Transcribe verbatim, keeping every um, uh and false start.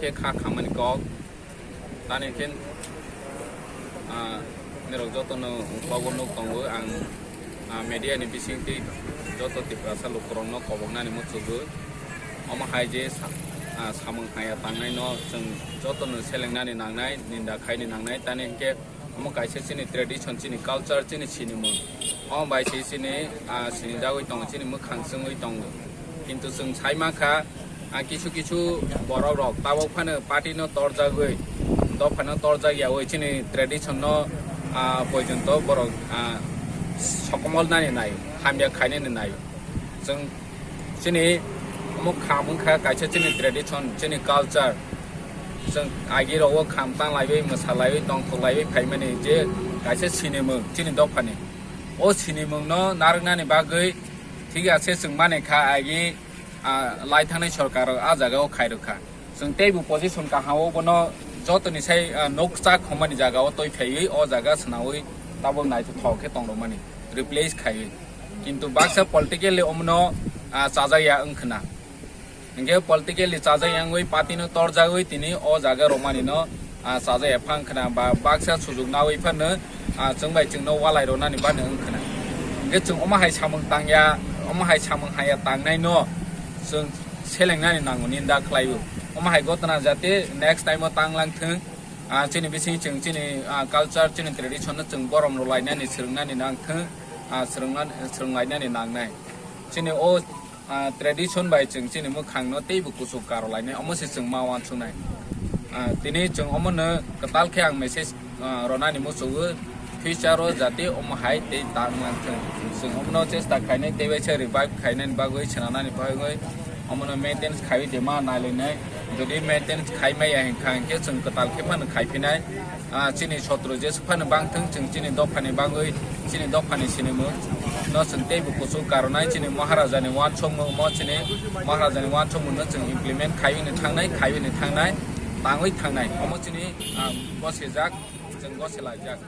Khe kha khamani kok. Tani khe, ah, nirok jotono kobo nuk tongo ang, ah, media ni bisingtwi joto Tiprasa lukurokno koboknani muchugwi. Omo hai je sa-, ah, samung haya tangnaino chwng jotono selengnani nangnai, ninda khaini nangnai. Tani hinkhe omo kaisa chini tradition, chini culture, chini sinimung. Omo bai se chini, ah, sinijagwi tongo, chini mwkhang chwngwi tongo. Kintu chwng sai mankha, ah, kisu kisu borok rok tabok phano party no torjagwi, dophano torjak yawi chini tradition no, ah, poijonto borok, ah, sokomol nani nai, hamya khainani nai. Chwng chini omo kham wngkha kaisa chini tradition, chini culture. Chwng agi rogo kham tanglaiwi, mwsalaiwi, tongthoklaiwi phaimani je kaisa sinimung chini dophani. O sinimungno narwknani bagwi thik ase chwng mani kha agi, ah, lai thangnai sorkar rok ah jagao khairokha. Chwng teibo position kaham o bono jotoni sai, ah, noksa khomani jagao toi phaiwi o jaga swnawi tabuk naithothok khe tongrokmani, replace khaiwi. Kintu baksa politically omono, ah, chajakya wngkhwna. Hinkhe politically chajakya wngwi party no torjagwi tini o jaga romani no, ah, chajakya phang khwna ba baksa sujuk nawi phano, ah, chwng bai chwngno walai ronani bani wngkhwna. Hinkhe chwng omo hai samung tangya, omo hai samung haya tangnai no chwng selengnani nango ninda khlaio. Omo hai gotona jate next time o tanglang thwng, ah, chini bising chwng chini, ah, culture, chini tradition no chwng borom rwlainani, swrwngnani nang thwng, ah, swrwngna-, swrwnglainani nangnai. Chini o, ah, tradition bai chwng chini mwkhang no teibo kuchuk karolainai, omo se chwng ma uansuknai. Ah, tini chwng omo no kwtal khe ang message, ah, ronani muchungo, future o jate omo hai tei tang man thwng. Chwng omo no chesta khainai, tei bai se revive khainani bagwi, swnanani bagwi, omo no maintenance khaiwi de ma nailainai. Jodi maintenance khai maya hinkha hinkhe chwng kwtal khe phano khai phinai. Ah, chini sotro jesuk phano bang thwng, chwng chini dophani bagwi, chini dophani sinimung no chwng teibo kuchuk karonai. Chini Maharajani uansukmung mo chini Maharajani uansukmung no chwng implement khaiwi ni thangnai, khaiwi ni thangnai, tangwi thangnai. Omo chini, ah, gosijak, chwng gosilaijak.